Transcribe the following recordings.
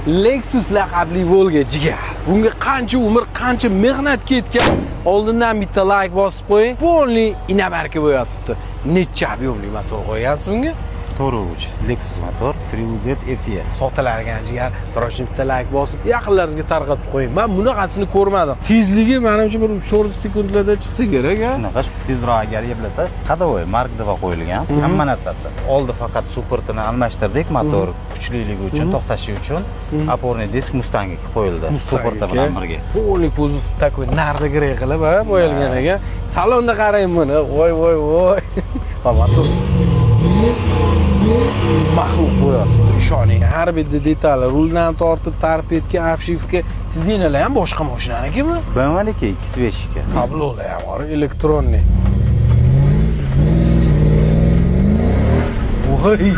Lexus laqabli Volga, jigar. Bunga qancha umr, qancha mehnat ketgan. Oldindan bitta like bosib qo'ying. Полный иномарка bo'yatibdi. Necha объем li motor qo'ygansiz bunga? 4.3 Lexus motor, 3UZ FE. Sotilar ekan, jigar. Срочно bitta like bosib, yaqinlaringizga tarqatib qo'ying. Men bunaqasini ko'rmadim. Tezligi menimcha bir 3-4 sekundlarda chiqsa kerak, a? Shunaqa tezroq agar eplasa, ходовой Mark 2 qo'yilgan, hamma narsasi. Oldi faqat suportini almashtirdik, motor kuchliligi uchun, to'xtashi uchun опорный disk Mustangga qo'yildi, suporti bilan birga. Полный kuzov такой нарда грей qilib, ha, bo'yalgan ekan. Salonda qarang buni. Voy, voy, voy. Va motor maxluq bo'yatibdi, ishoning. Har bitta detali, ruldan tortib торпедка, обшивка, сиденья lar ham boshqa mashinanikimi? BMWniki X5 iki. Tablolar ham bor, электронный. Voy,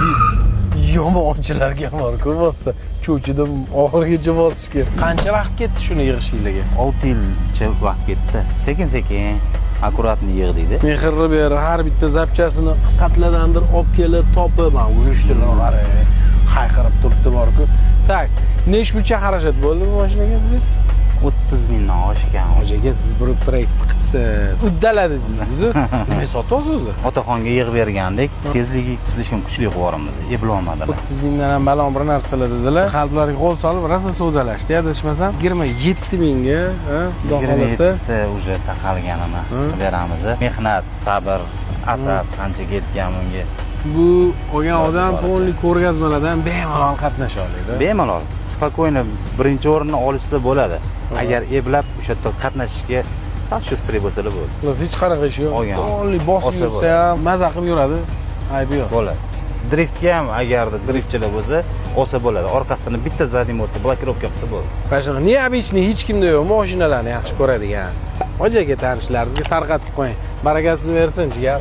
yomon ochilarga bor-ku bossa. Cho'chidim oxirigacha bosishga. Qancha vaqt ketdi shuni yig'ishinglarga? 6 yilcha vaqt ketdi. Sekin-sekin, аккуратно yig'dik. Mehrni berib, har bitta запчасть ini qatladandir olib kelib, topib, mana uyushtirib qarang, hayqirib turibdi bor-ku. Так, nechi pulcha xarajat bo'ldi bu mashinaga, bilasiz? 30 mingdan oshgan. Hoji aka, siz bir proyekt qilibsiz. Uddaladingiz-ku. Nima sotyapsiz o'zi? Otaxonga yig'ib bergandik. Tezligi слишком kuchli qilib yuboramiz. Eplolmadilar. 30 mingdan ham balon bir narsalar dedilar. Qalblarga qo'l solib, rosa savdolashdi. Adashmasam 27 mingga, ha, xudo xohlasa. 27 уже taqalganini qilib beramiz. Mehnat, sabr, asab qancha ketgan bunga. Bu olgan odam Boricha. полный ko'rgazmalardan bemalol qatnasha oladi. Bemalol, спокойно birinchi o'rinni olishsa bo'ladi. Agar eplab o'sha yerda qatnashishga sal шустрый bo'lsalar bo'ldi. Xullas, hech qanaqa ishi yo'q. Olgan. Полный bosib Olsa yursa ham maza qilib yuradi. Aybi yo'q. Bo'ladi. Driftga ham agarda driftchilar bo'lsa, olsa bo'ladi. Orqasidan bitta задний bo'lsa, блокировка qilsa bo'ldi. Mana shunaqa необычный, hech kimda yo'q mashinalarni yaxshi ko'radigan. Hoji aka tanishlaringizga tarqatib qo'ying. Barakasini bersin, jigar.